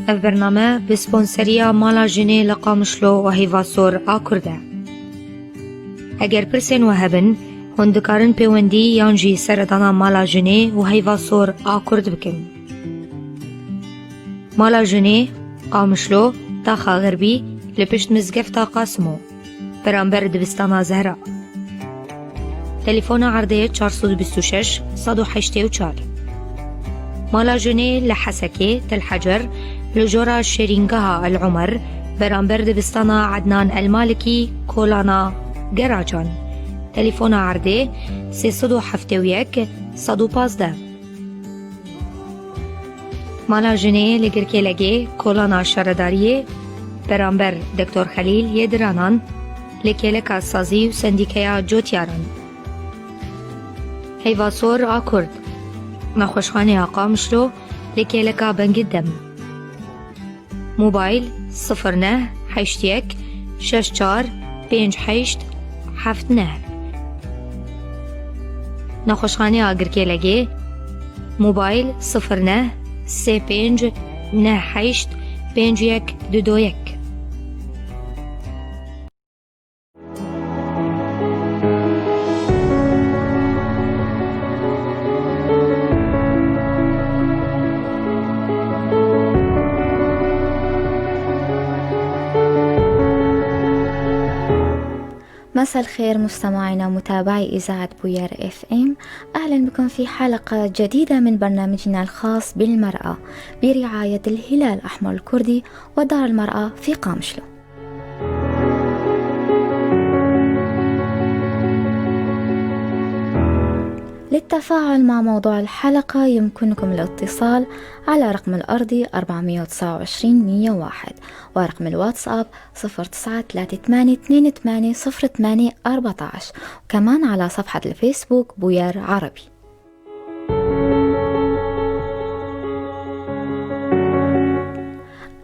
Ev bername bi sponseriya Mala Jinê li Qamişlo û Heyva Sor a Kurd e. Eger pirsên we hebin, hûn dikarin pêwendî yan jî seredana Mala Jinê û Heyva Sor a Kurd bikin. Mala Jinê, Qamişlo, Taxa Xerbî li pişt Mizgefta Qasimo, beramber Dibistana Zehra. Telefona erdê 426 184. Mala Jinê li Hesekê, Tel Hecer, li jora Şêrîngeha El Umer, beramber Dibistana Ednan El Malikî, Kolana Geracan. Telefona erdê 371 115. Mala Jinê li Girkêlegê, Kolana Şaredariyê, beramber Doktor Xelîl yê Diranan, li kêleka Sazî û Sendîkeya Cotyaran. Heyva Sor a Kurd, Nexweşxaneya Qamişlo li kêleka Bengidem. Mobayl 09 81 64 58 79. Nexweşxaneya Girkêlegê, mobayl 09 35 98 51 21. مساء الخير مستمعينا متابعي إذاعة بوير اف ام، أهلا بكم في حلقة جديدة من برنامجنا الخاص بالمرأة برعاية الهلال الأحمر الكردي ودار المرأة في قامشلو. للتفاعل مع موضوع الحلقة يمكنكم الاتصال على رقم الأرضي 429 101 ورقم الواتساب 09 38 28 08 14، وكمان على صفحة الفيسبوك بوير عربي.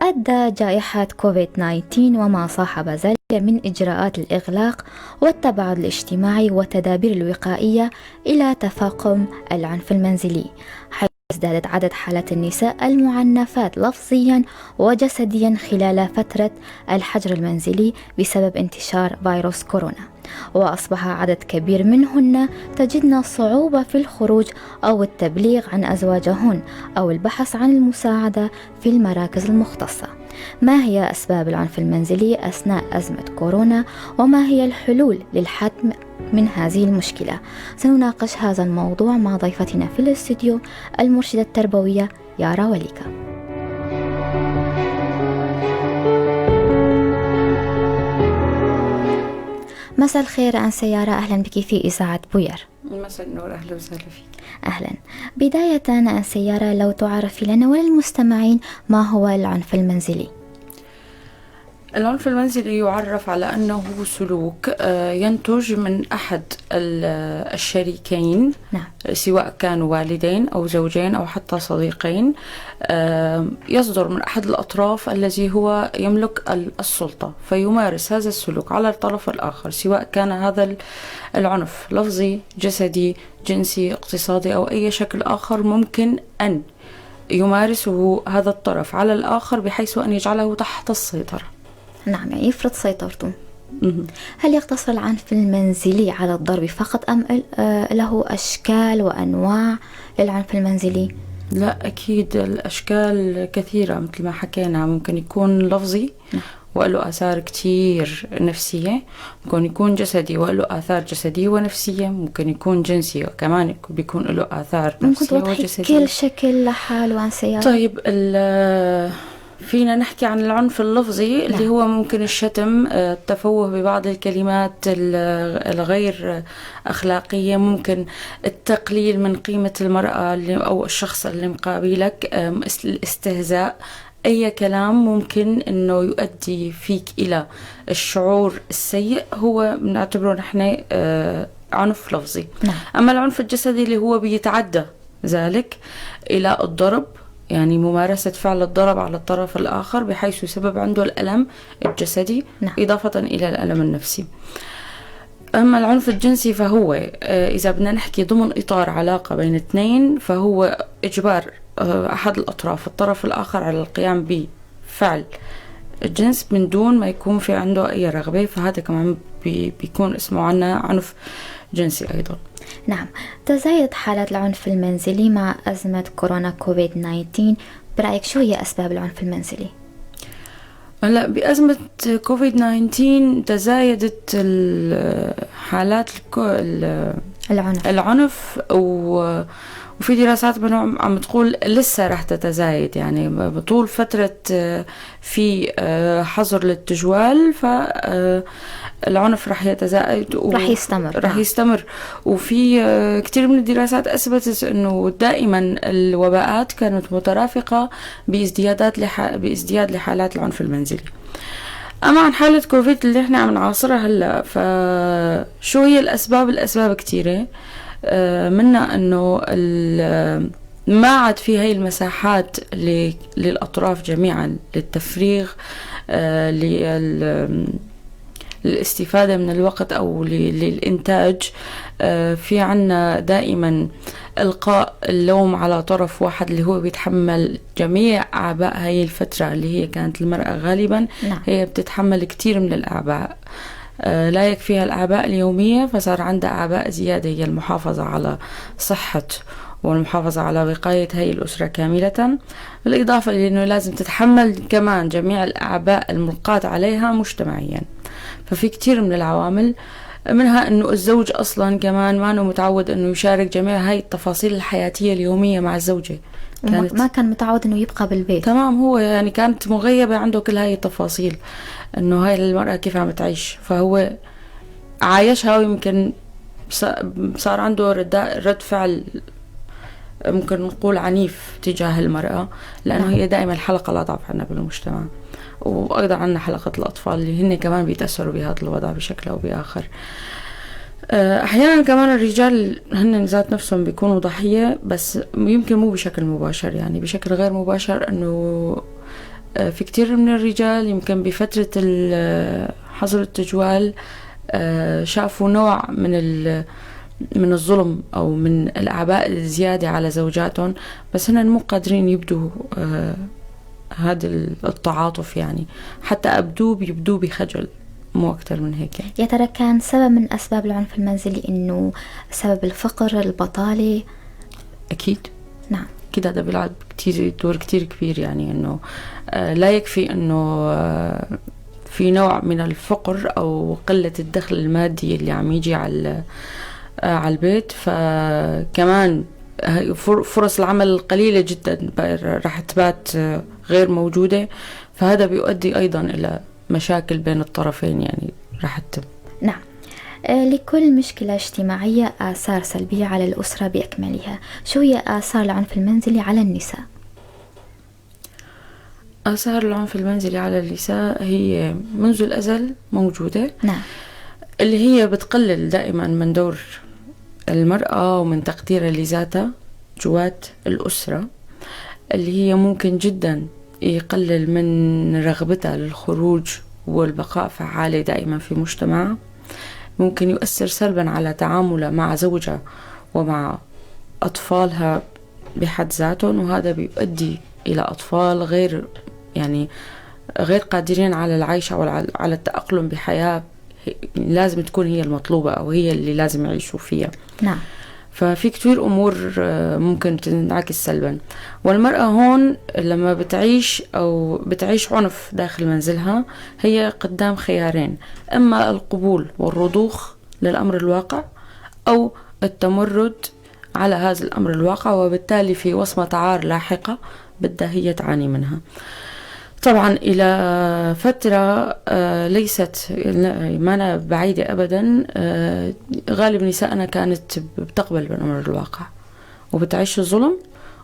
أدى جائحة كوفيد 19 وما صاحب ذلك من إجراءات الإغلاق والتباعد الاجتماعي والتدابير الوقائية إلى تفاقم العنف المنزلي، حيث ازدادت عدد حالات النساء المعنفات لفظيا وجسديا خلال فترة الحجر المنزلي بسبب انتشار فيروس كورونا، وأصبح عدد كبير منهن تجدن صعوبة في الخروج أو التبليغ عن أزواجهن أو البحث عن المساعدة في المراكز المختصة. ما هي أسباب العنف المنزلي أثناء أزمة كورونا؟ وما هي الحلول للحد من هذه المشكلة؟ سنناقش هذا الموضوع مع ضيفتنا في الاستوديو المرشدة التربوية يارا وليكا. مساء الخير أنسة يارا، أهلا بك في إذاعة بوير. مساء النور، أهلا وسهلا فيك. أهلا. بداية أنسة يارا، لو تعرفي لنا وللمستمعين ما هو العنف المنزلي؟ العنف المنزلي يعرف على أنه سلوك ينتج من أحد الشريكين، نعم. سواء كانوا والدين أو زوجين أو حتى صديقين، يصدر من أحد الأطراف الذي هو يملك السلطة، فيمارس هذا السلوك على الطرف الآخر، سواء كان هذا العنف لفظي، جسدي، جنسي، اقتصادي أو أي شكل آخر ممكن أن يمارسه هذا الطرف على الآخر بحيث أن يجعله تحت السيطرة. نعم، يعني يفرض سيطرته. هل يقتصر العنف المنزلي على الضرب فقط أم له أشكال وأنواع للعنف المنزلي؟ لا، أكيد الأشكال كثيرة مثل ما حكينا. ممكن يكون لفظي وله آثار كتير نفسية، ممكن يكون جسدي وله آثار جسدية ونفسية، ممكن يكون جنسي وكمان بيكون له آثار نفسية وجسدية. ممكن كل شكل لحاله عن سيارة. طيب، فينا نحكي عن العنف اللفظي اللي هو ممكن الشتم، التفوه ببعض الكلمات الغير أخلاقية، ممكن التقليل من قيمة المرأة أو الشخص اللي مقابلك، الاستهزاء، أي كلام ممكن أنه يؤدي فيك إلى الشعور السيء هو بنعتبره نحن عنف لفظي. نعم. أما العنف الجسدي اللي هو بيتعدى ذلك إلى الضرب، يعني ممارسة فعل الضرب على الطرف الآخر بحيث يسبب عنده الألم الجسدي، نعم. إضافة إلى الألم النفسي. أما العنف الجنسي فهو إذا بدنا نحكي ضمن إطار علاقة بين اثنين فهو إجبار أحد الأطراف الطرف الآخر على القيام بفعل الجنس من دون ما يكون في عنده أي رغبة، فهذا كمان بيكون اسمه عنا عنف جنسي أيضا. نعم، تزايدت حالات العنف المنزلي مع أزمة كورونا كوفيد 19، برأيك شو هي أسباب العنف المنزلي؟ هلا بأزمة كوفيد 19 تزايدت حالات العنف، وفي دراسات عم تقول لسه رح تتزايد، يعني طول فترة في حظر للتجوال فالعنف رح يتزايد رح يستمر، رح يستمر. وفي كتير من الدراسات أثبتت أنه دائما الوباءات كانت مترافقة بازدياد لحالات العنف المنزلي. أما عن حالة كوفيد اللي احنا عم نعاصرها هلأ، فشو هي الأسباب؟ الأسباب كتيرة، منها أنه ما عاد في هاي المساحات للأطراف جميعا للتفريغ، للاستفادة من الوقت أو للإنتاج. في عنا دائما إلقاء اللوم على طرف واحد اللي هو بيتحمل جميع أعباء هاي الفترة اللي هي كانت المرأة غالبا. نعم. هي بتتحمل كتير من الأعباء، لا يكفيها الأعباء اليومية، فصار عندها أعباء زيادة هي المحافظة على صحة والمحافظة على وقاية هاي الأسرة كاملة، بالإضافة لأنه لازم تتحمل كمان جميع الأعباء الملقاة عليها مجتمعيا. ففي كتير من العوامل، منها أنه الزوج أصلا كمان ما أنه متعود أنه يشارك جميع هاي التفاصيل الحياتية اليومية مع الزوجة، ما كان متعود أنه يبقى بالبيت. تمام، هو يعني كانت مغيبة عنده كل هاي التفاصيل، أنه هاي المرأة كيف عم تعيش، فهو عايشها، ويمكن صار عنده رد فعل ممكن نقول عنيف تجاه المرأة، لأنه هي دائما الحلقة الأضعف عنا بالمجتمع، وأيضا عنا حلقة الأطفال اللي هن كمان بيتأثروا بهذا الوضع بشكل أو بآخر. أحيانا كمان الرجال هن ذات نفسهم بيكونوا ضحية، بس يمكن مو بشكل مباشر، يعني بشكل غير مباشر، أنه في كتير من الرجال يمكن بفترة حظر التجوال شافوا نوع من الظلم أو من الأعباء الزيادة على زوجاتهم، بس هن مو قادرين يبدوا هذا التعاطف، يعني حتى أبدوه بيبدوه بخجل، مو أكتر من هيك. يا ترى كان سبب من أسباب العنف المنزلي إنه سبب الفقر، البطالة؟ أكيد. نعم، أكيد هذا بيلعب كتير دور كتير كبير، يعني إنه لا يكفي إنه في نوع من الفقر أو قلة الدخل المادي اللي عم يجي على البيت، فكمان فرص العمل القليلة جدا راح تبات غير موجودة، فهذا بيؤدي أيضا إلى مشاكل بين الطرفين، يعني راح تتم. نعم، لكل مشكلة اجتماعية آثار سلبية على الأسرة بأكملها، شو هي آثار العنف المنزلي على النساء؟ آثار العنف المنزلي على النساء هي منذ الأزل موجودة. نعم. اللي هي بتقلل دائما من دور المرأة ومن تقديرها لذاتها جوات الأسرة، اللي هي ممكن جدا يقلل من رغبتها للخروج والبقاء فعالة دائما في مجتمعها، ممكن يؤثر سلبا على تعاملها مع زوجها ومع أطفالها بحد ذاتهم، وهذا بيؤدي إلى أطفال غير يعني غير قادرين على العيش أو على التأقلم بحياة لازم تكون هي المطلوبة أو هي اللي لازم يعيشوا فيها. نعم. ففي كتير أمور ممكن تنعكس سلبا، والمرأة هون لما بتعيش أو بتعيش عنف داخل منزلها هي قدام خيارين، إما القبول والرضوخ للأمر الواقع أو التمرد على هذا الأمر الواقع، وبالتالي في وصمة عار لاحقة بدها هي تعاني منها. طبعا إلى فترة ليست ما بعيدة أبدا، غالب نسائنا كانت بتقبل بالأمر الواقع وبتعيش الظلم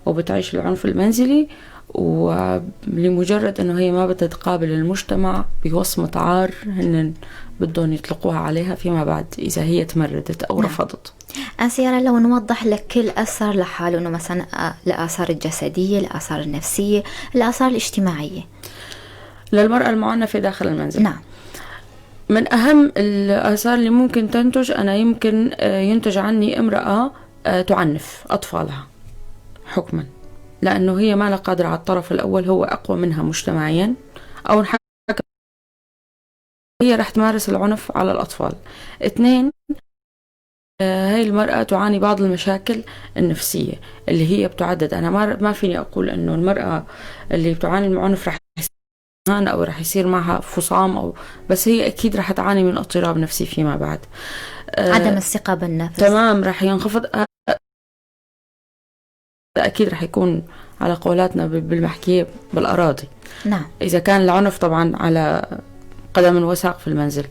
وبتعيش العنف المنزلي، ولمجرد أنه هي ما بدها تقابل المجتمع بوصمة عار هن بدهم يطلقوها عليها فيما بعد إذا هي تمردت أو رفضت. أنسيارة، لو نوضح لك كل أثر لحاله، إنه مثلا الآثار الجسدية، الآثار النفسية، الآثار الاجتماعية للمرأة المعنفة داخل المنزل. نعم. من أهم الآثار اللي ممكن تنتج، أنا يمكن ينتج عني امرأة تعنف أطفالها حكما. لأنه هي ما لها قادرة على الطرف الأول، هو أقوى منها مجتمعيا أو انحكى، هي رح تمارس العنف على الأطفال. 2، هاي المرأة تعاني بعض المشاكل النفسية اللي هي بتعدد. أنا ما فيني أقول إنه المرأة اللي بتعاني من العنف رح يصير أو رح يصير معها فصام أو، بس هي أكيد رح تعاني من اضطراب نفسي فيما بعد. عدم الثقة بالنفس. تمام، رح ينخفض، أكيد رح يكون على قولاتنا بالمحكية بالأراضي. نعم. إذا كان العنف طبعا على قدم وساق في المنزل.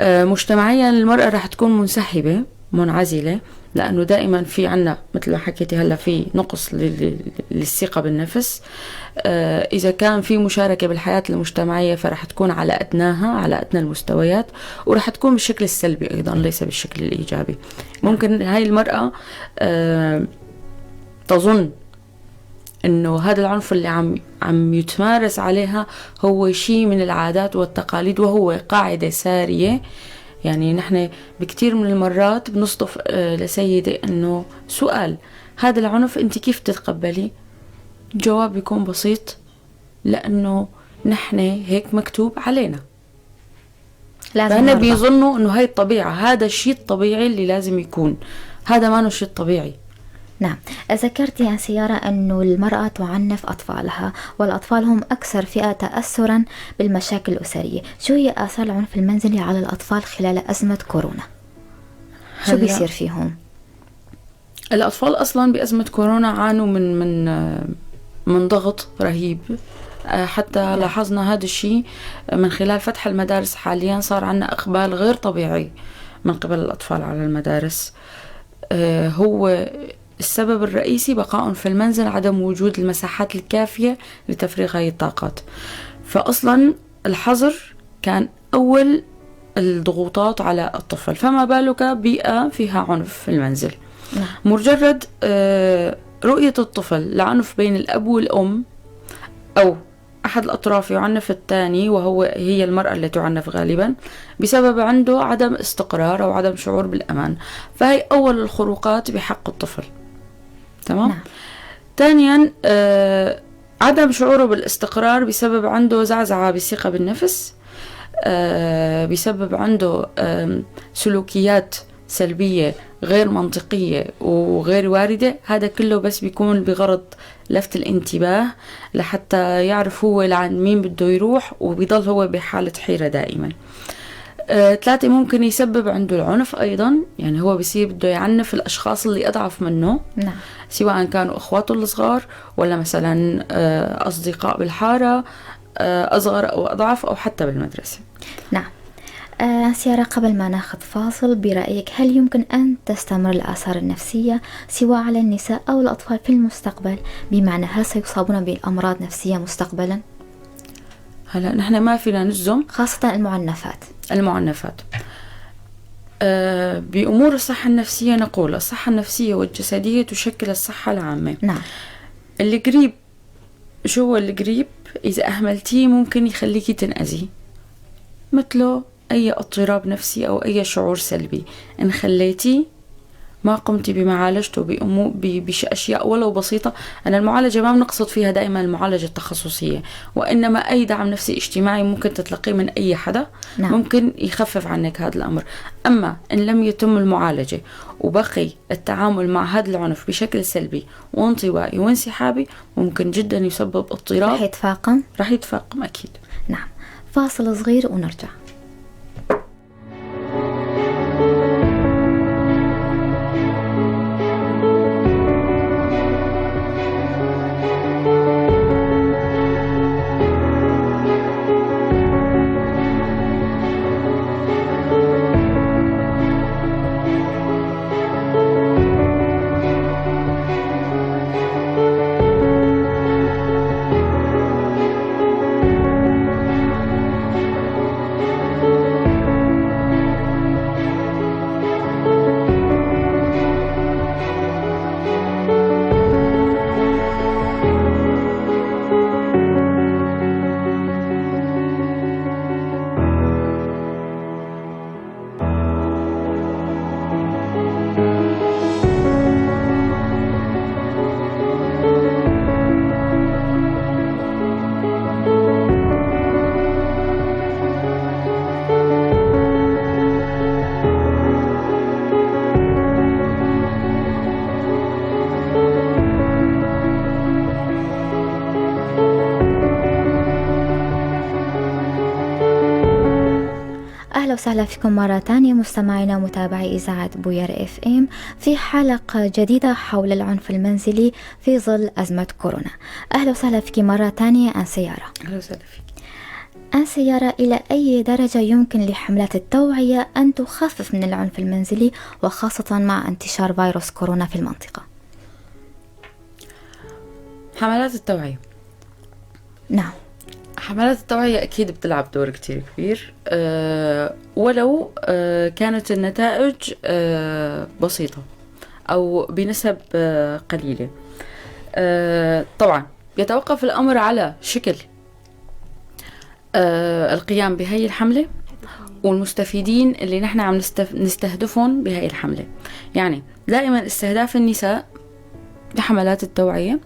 مجتمعيا المرأة رح تكون منسحبة منعزلة، لأنه دائما في عنا مثل ما حكيتي هلا في نقص للثقة بالنفس. إذا كان في مشاركة بالحياة المجتمعية فرح تكون على أدناها، على أدنى المستويات، ورح تكون بالشكل السلبي أيضا ليس بالشكل الإيجابي. ممكن هاي المرأة تظن إنه هذا العنف اللي عم يتمارس عليها هو شيء من العادات والتقاليد وهو قاعدة سارية. يعني نحن بكتير من المرات بنصطف لسيدة إنه سؤال هذا العنف أنت كيف تتقبلي؟ الجواب بيكون بسيط، لأنه نحن هيك مكتوب علينا. لازم فهن نرضى. بيظنوا إنه هاي الطبيعة، هذا الشيء الطبيعي اللي لازم يكون، هذا ما هو الشيء الطبيعي. نعم، ذكرت يا سيارة أنه المرأة تعنف أطفالها، والأطفال هم أكثر فئة تأثرا بالمشاكل الأسرية. شو هي آثار العنف المنزلي على الأطفال خلال أزمة كورونا؟ شو بيصير فيهم؟ الأطفال أصلا بأزمة كورونا عانوا من ضغط رهيب، حتى لاحظنا هذا الشيء من خلال فتح المدارس حاليا. صار عندنا إقبال غير طبيعي من قبل الأطفال على المدارس. هو السبب الرئيسي بقائهم في المنزل، عدم وجود المساحات الكافية لتفريغ هذه الطاقات. فأصلا الحظر كان أول الضغوطات على الطفل، فما بالك بيئة فيها عنف في المنزل. مجرد رؤية الطفل لعنف بين الأب والأم أو أحد الأطراف يعنف الثاني، وهو هي المرأة اللي تعنف غالبا، بسبب عنده عدم استقرار أو عدم شعور بالأمان، فهي أول الخروقات بحق الطفل. تمام؟ ثانيا، عدم شعوره بالاستقرار بسبب عنده زعزعة بالثقة بالنفس، بسبب عنده سلوكيات سلبية غير منطقية وغير واردة. هذا كله بس بيكون بغرض لفت الانتباه لحتى يعرف هو لعند مين بده يروح، وبيضل هو بحالة حيرة دائما. 3، ممكن يسبب عنده العنف أيضا، يعني هو بيصير بده يعنف الأشخاص اللي أضعف منه. سواء كانوا أخواته الصغار ولا مثلا، أصدقاء بالحارة، أصغر أو أضعف، أو حتى بالمدرسة. سيارة، قبل ما ناخذ فاصل، برأيك هل يمكن أن تستمر الآثار النفسية سواء على النساء أو الأطفال في المستقبل؟ بمعنى هل سيصابون بالأمراض النفسية مستقبلا؟ هلا نحن ما فينا نجزم، خاصة المعنفات. المعنفات. بأمور الصحة النفسية نقول الصحة النفسية والجسدية تشكل الصحة العامة. القريب، شو هو القريب؟ إذا أهملتيه ممكن يخليكي تنأذي، مثله أي اضطراب نفسي أو أي شعور سلبي. إن خليتيه ما قمتي بمعالجته بأشياء ولو بسيطة. أنا المعالجة ما بنقصد فيها دائما المعالجة التخصصية، وإنما أي دعم نفسي اجتماعي ممكن تتلقيه من أي حدا. ممكن يخفف عنك هذا الأمر. أما إن لم يتم المعالجة وبقي التعامل مع هذا العنف بشكل سلبي وانطوائي وانسحابي، ممكن جدا يسبب اضطراب. رح يتفاقم؟ رح يتفاقم أكيد. فاصل صغير ونرجع. أهلا وسهلا فيكم مرة تانية مستمعينا ومتابعي إذاعة بوير FM في حلقة جديدة حول العنف المنزلي في ظل أزمة كورونا. أهلا وسهلا فيك مرة تانية أنسة يارا. أهلا وسهلا فيك أنسة يارا. إلى أي درجة يمكن لحملات التوعية أن تخفف من العنف المنزلي وخاصة مع انتشار فيروس كورونا في المنطقة؟ حملات التوعية، نعم، حملات التوعية أكيد بتلعب دور كتير كبير، ولو كانت النتائج بسيطة أو بنسب قليلة. طبعا يتوقف الأمر على شكل القيام بهي الحملة والمستفيدين اللي نحن عم نستهدفهم بهي الحملة. يعني دائما استهداف النساء بحملات التوعية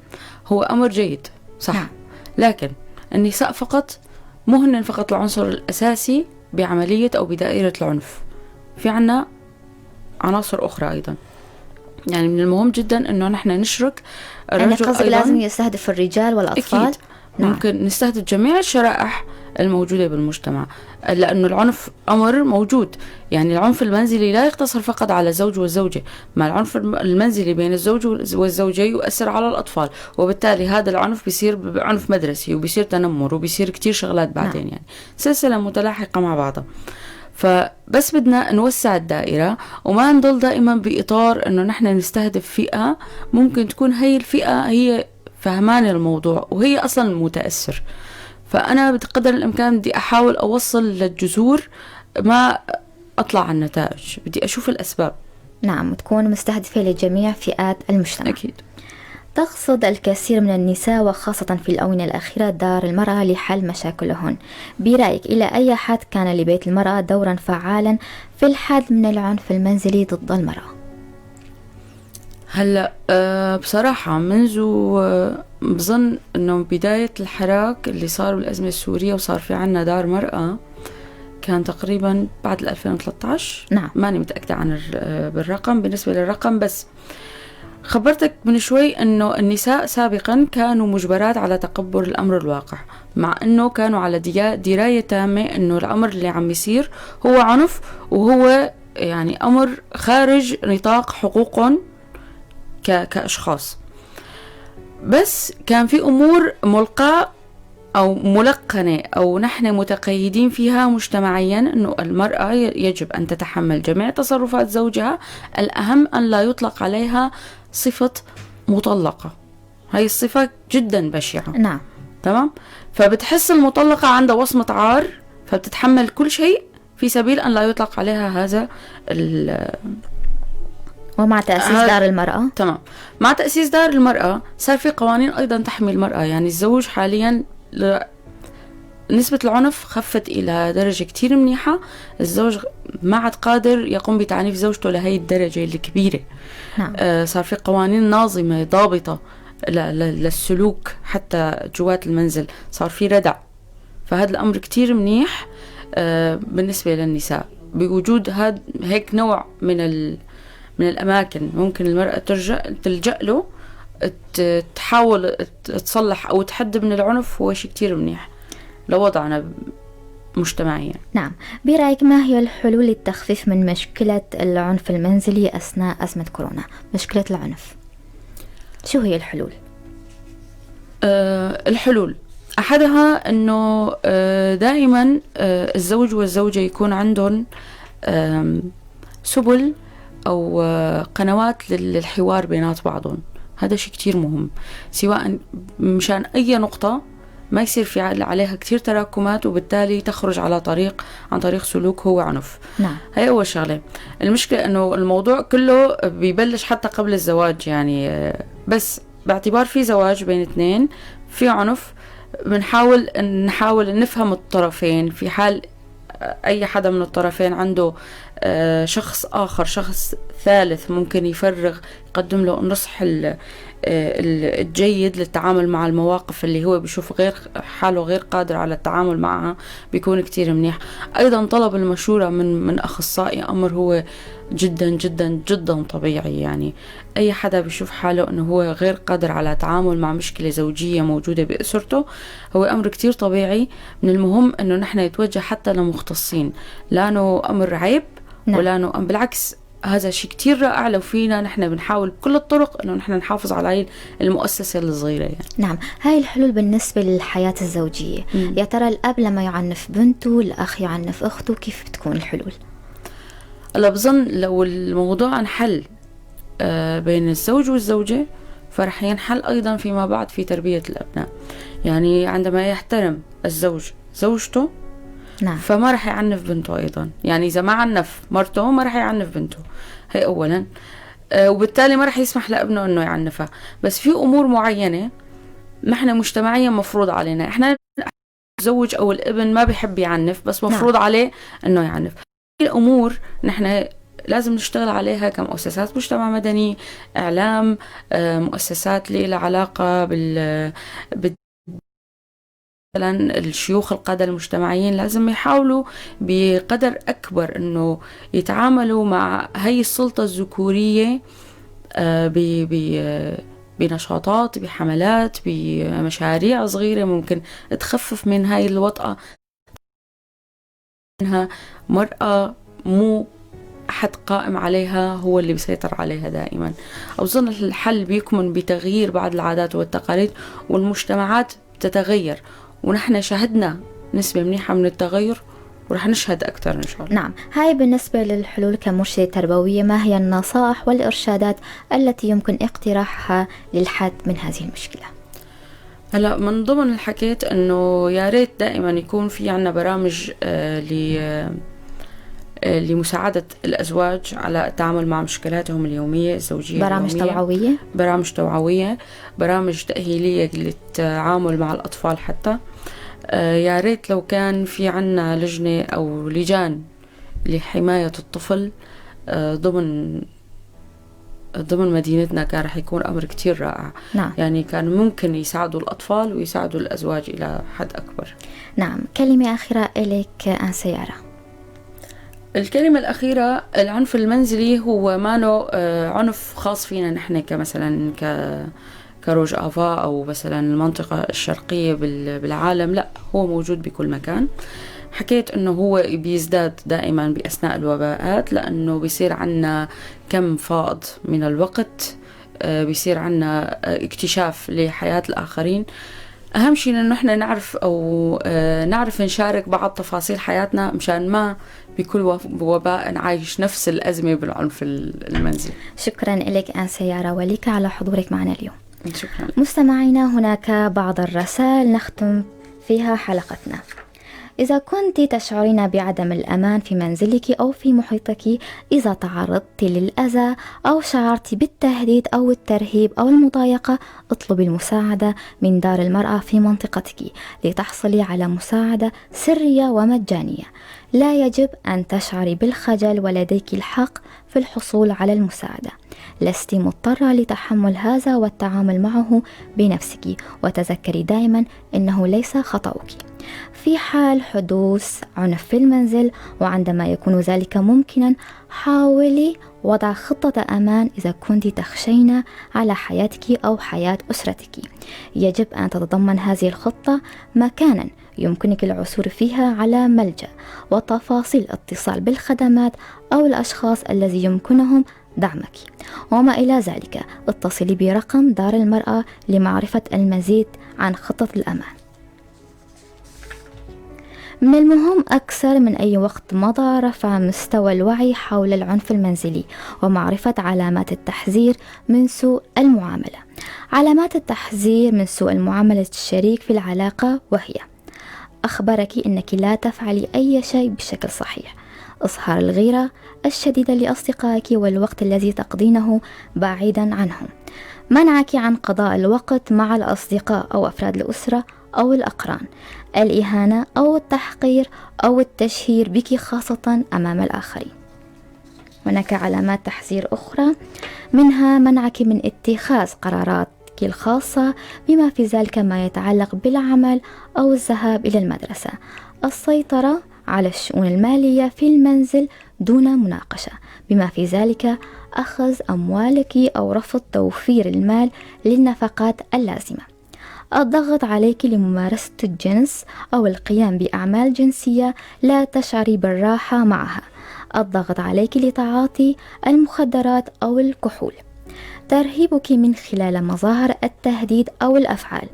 هو أمر جيد، صح؟ نعم. لكن النساء فقط مو هن فقط العنصر الأساسي بعملية أو بدائرة العنف، في عنا عناصر أخرى أيضا. يعني من المهم جدا أنه نحن نشرك يعني الرجل قصدك أيضا. لازم يستهدف الرجال والأطفال؟ أكيد. نعم. ممكن نستهدف جميع الشرائح الموجودة بالمجتمع، لأنه العنف أمر موجود. يعني العنف المنزلي لا يقتصر فقط على الزوج والزوجة، ما العنف المنزلي بين الزوج والزوجة يؤثر على الأطفال، وبالتالي هذا العنف بيصير عنف مدرسي وبيصير تنمر وبيصير كتير شغلات بعدين. نعم. يعني سلسلة متلاحقة مع بعضها. فبس بدنا نوسع الدائرة وما نضل دائما بإطار أنه نحن نستهدف فئة ممكن تكون هي الفئة هي فهمان الموضوع وهي أصلا متأثر. فأنا بقدر الإمكان بدي أحاول أوصل للجذور، ما أطلع على النتائج، بدي أشوف الأسباب. نعم، وتكون مستهدفة لجميع فئات المجتمع. أكيد. تقصد الكثير من النساء وخاصة في الآونة الأخيرة دار المرأة لحل مشاكلهن. برأيك إلى أي حد كان لبيت المرأة دورا فعالا في الحد من العنف المنزلي ضد المرأة؟ هلأ بصراحة منذ بظن أنه بداية الحراك اللي صار بالأزمة السورية وصار في عنا دار مرأة كان تقريبا بعد 2013. نعم. ماني متأكدة عن بالرقم، بالنسبة للرقم، بس خبرتك من شوي أنه النساء سابقا كانوا مجبرات على تقبل الأمر الواقع، مع أنه كانوا على دراية تامة أنه الأمر اللي عم يصير هو عنف، وهو يعني أمر خارج نطاق حقوقهم كأشخاص. بس كان في أمور ملقاة أو ملقنة أو نحن متقيدين فيها مجتمعيا، أنه المرأة يجب أن تتحمل جميع تصرفات زوجها، الأهم أن لا يطلق عليها صفة مطلقة، هاي الصفة جدا بشعة. نعم. تمام. فبتحس المطلقة عندها وصمة عار، فبتتحمل كل شيء في سبيل أن لا يطلق عليها هذا ومع تأسيس دار المرأة. تمام. مع تأسيس دار المرأة صار في قوانين أيضا تحمي المرأة. يعني الزوج حاليا نسبة العنف خفت إلى درجة كتير منيحة، الزوج ما عاد قادر يقوم بتعنيف زوجته لهي الدرجة الكبيرة. نعم. صار في قوانين ناظمة ضابطة للسلوك حتى جوات المنزل، صار في ردع. فهذا الأمر كتير منيح بالنسبة للنساء، بوجود هيك نوع من الأماكن ممكن المرأة تلجأ له، تحاول تصلح أو تحد من العنف، هو شيء كتير منيح لوضعنا مجتمعيا. نعم. برأيك ما هي الحلول للتخفيف من مشكلة العنف المنزلي أثناء أزمة كورونا؟ مشكلة العنف شو هي الحلول؟ الحلول أحدها أنه دائما الزوج والزوجة يكون عندهم سبل أو قنوات للحوار بينات بعضهم. هذا شيء كتير مهم، سواء مشان أي نقطة ما يصير في عليها كتير تراكمات وبالتالي تخرج على طريق عن طريق سلوك هو عنف. نعم. هي أول شغلة. المشكلة أنه الموضوع كله بيبلش حتى قبل الزواج، يعني بس باعتبار في زواج بين اثنين في عنف، بنحاول نحاول نفهم الطرفين. في حال أي حدا من الطرفين عنده شخص آخر، شخص ثالث ممكن يفرغ، يقدم له النصح الجيد للتعامل مع المواقف اللي هو بيشوف غير حاله غير قادر على التعامل معها، بيكون كتير منيح. أيضا طلب المشورة من أخصائي أمر هو جدا جدا جدا طبيعي. يعني أي حدا بيشوف حاله أنه هو غير قادر على التعامل مع مشكلة زوجية موجودة بأسرته هو أمر كتير طبيعي. من المهم أنه نحن نتوجه حتى لمختصين، لأنه أمر عيب. نعم. ولأنه بالعكس هذا شيء كتير رائع لو فينا نحن بنحاول بكل الطرق انه نحن نحافظ على هاي المؤسسة الصغيرة يعني. نعم، هاي الحلول بالنسبة للحياة الزوجية. يا ترى الأب لما يعنف بنته، الأخ يعنف أخته، كيف بتكون الحلول؟ هلا بظن لو الموضوع انحل بين الزوج والزوجة فرح ينحل أيضا فيما بعد في تربية الأبناء. يعني عندما يحترم الزوج زوجته، نعم، فما رح يعنف بنته أيضا. يعني إذا ما عنف مرته ما رح يعنف بنته، هي أولا، وبالتالي ما رح يسمح لابنه أنه يعنفها. بس في أمور معينة نحن مجتمعيا مفروض علينا، إحنا الزوج أو الابن ما بيحب يعنف بس مفروض، نعم، عليه أنه يعنف. الأمور نحن لازم نشتغل عليها كمؤسسات مجتمع مدني، إعلام، مؤسسات اللي لها علاقة بال مثلا الشيوخ القادة المجتمعيين لازم يحاولوا بقدر أكبر أنه يتعاملوا مع هاي السلطة الذكورية بنشاطات، بحملات، بمشاريع صغيرة ممكن تخفف من هاي الوطأة، إنها مرأة مو أحد قائم عليها هو اللي بيسيطر عليها دائما. أظن الحل بيكمن بتغيير بعض العادات والتقاليد، والمجتمعات تتغير، ونحن شهدنا نسبة منيحة من التغير ورح نشهد أكثر إن شاء الله. نعم، هاي بالنسبة للحلول كمرشدة تربوية. ما هي النصائح والإرشادات التي يمكن اقتراحها للحد من هذه المشكلة؟ هلا من ضمن الحكيت إنه يا ريت دائما يكون في عنا برامج لمساعدة الأزواج على التعامل مع مشكلاتهم اليومية الزوجية. برامج اليومية. توعوية، برامج توعوية، برامج تأهيلية للتعامل مع الأطفال حتى. يا ريت لو كان في عنا لجنة أو لجان لحماية الطفل ضمن مدينتنا، كان رح يكون أمر كتير رائع. نعم. يعني كان ممكن يساعدوا الأطفال ويساعدوا الأزواج إلى حد أكبر. نعم، كلمة أخيرة إليك أنسة يارا. الكلمة الأخيرة، العنف المنزلي هو مانو عنف خاص فينا نحن كمثلا كروج آفا أو مثلا المنطقة الشرقية بالعالم، لا، هو موجود بكل مكان. حكيت أنه هو بيزداد دائما بأثناء الوباءات، لأنه بيصير عنا كم فائض من الوقت، بيصير عنا اكتشاف لحياة الآخرين. أهم شيء إنه إحنا نعرف أو نعرف نشارك بعض تفاصيل حياتنا مشان ما بكل وباء نعايش نفس الأزمة بالعنف المنزلي. شكرا لك أنسة يارا وليك على حضورك معنا اليوم. شكرا. مستمعينا، هناك بعض الرسائل نختم فيها حلقتنا. إذا كنت تشعرين بعدم الأمان في منزلك أو في محيطك، إذا تعرضت للأذى أو شعرت بالتهديد أو الترهيب أو المضايقة، اطلبي المساعدة من دار المرأة في منطقتك لتحصلي على مساعدة سرية ومجانية. لا يجب أن تشعري بالخجل، ولديك الحق في الحصول على المساعدة. لست مضطرة لتحمل هذا والتعامل معه بنفسك، وتذكري دائما أنه ليس خطأك. في حال حدوث عنف في المنزل وعندما يكون ذلك ممكنا، حاولي وضع خطة أمان إذا كنت تخشين على حياتك أو حياة أسرتك. يجب أن تتضمن هذه الخطة مكانا يمكنك العثور فيها على ملجأ، وتفاصيل الاتصال بالخدمات أو الأشخاص الذي يمكنهم دعمك وما إلى ذلك. اتصلي برقم دار المرأة لمعرفة المزيد عن خطة الأمان. من المهم أكثر من أي وقت مضى رفع مستوى الوعي حول العنف المنزلي ومعرفة علامات التحذير من سوء المعاملة. علامات التحذير من سوء المعاملة الشريك في العلاقة وهي: أخبرك أنك لا تفعلي أي شيء بشكل صحيح، إظهار الغيرة الشديدة لأصدقائك والوقت الذي تقضينه بعيدا عنهم، منعك عن قضاء الوقت مع الأصدقاء أو أفراد الأسرة أو الأقران، الإهانة أو التحقير أو التشهير بك خاصة أمام الآخرين. هناك علامات تحذير أخرى، منها منعك من اتخاذ قراراتك الخاصة بما في ذلك ما يتعلق بالعمل أو الذهاب إلى المدرسة، السيطرة على الشؤون المالية في المنزل دون مناقشة، بما في ذلك أخذ أموالك أو رفض توفير المال للنفقات اللازمة. الضغط عليك لممارسة الجنس أو القيام بأعمال جنسية لا تشعري بالراحة معها. الضغط عليك لتعاطي المخدرات أو الكحول. ترهيبك من خلال مظاهر التهديد أو الأفعال.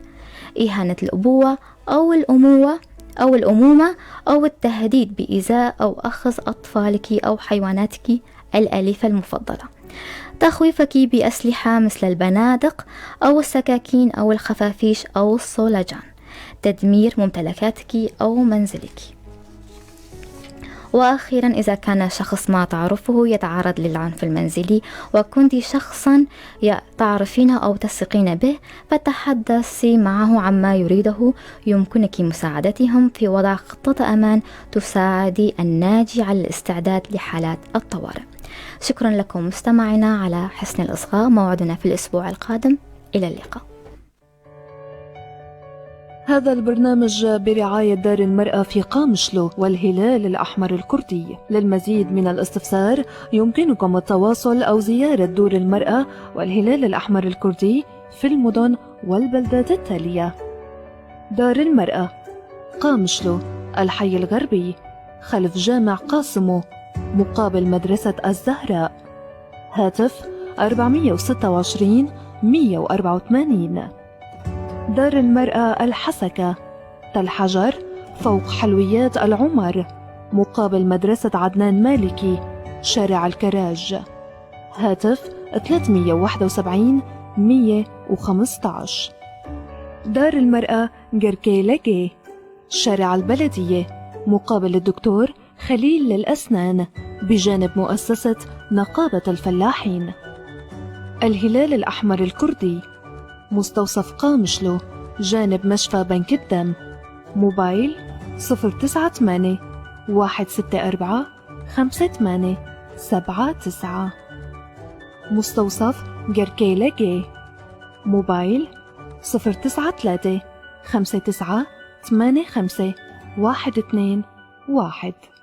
إهانة الأبوة أو الأموة أو الأمومة أو التهديد بإيذاء أو أخذ أطفالك أو حيواناتك الأليفة المفضلة. تخويفك بأسلحة مثل البنادق أو السكاكين أو الخفافيش أو الصولجان. تدمير ممتلكاتك أو منزلك. وأخيرا، إذا كان شخص ما تعرفه يتعرض للعنف المنزلي وكنت شخصا تعرفينه أو تثقين به، فتحدثي معه عما يريده. يمكنك مساعدتهم في وضع خطة أمان تساعد الناجي على الاستعداد لحالات الطوارئ. شكرا لكم مستمعينا على حسن الإصغاء. موعدنا في الأسبوع القادم، إلى اللقاء. هذا البرنامج برعاية دار المرأة في قامشلو والهلال الأحمر الكردي. للمزيد من الاستفسار يمكنكم التواصل أو زيارة دور المرأة والهلال الأحمر الكردي في المدن والبلدات التالية: دار المرأة، قامشلو، الحي الغربي، خلف جامع قاسمو، مقابل مدرسة الزهراء. هاتف 426 184. دار المرأة الحسكة، تل حجر، فوق حلويات العمر، مقابل مدرسة عدنان مالكي، شارع الكراج. هاتف 371 115. دار المرأة جركيلكي، شارع البلدية، مقابل الدكتور خليل للأسنان، بجانب مؤسسة نقابة الفلاحين. الهلال الأحمر الكردي، مستوصف قامشلو، جانب مشفى بنك الدم. موبايل 098 164 58 79. مستوصف جركيلكي، موبايل 093 59 85 121.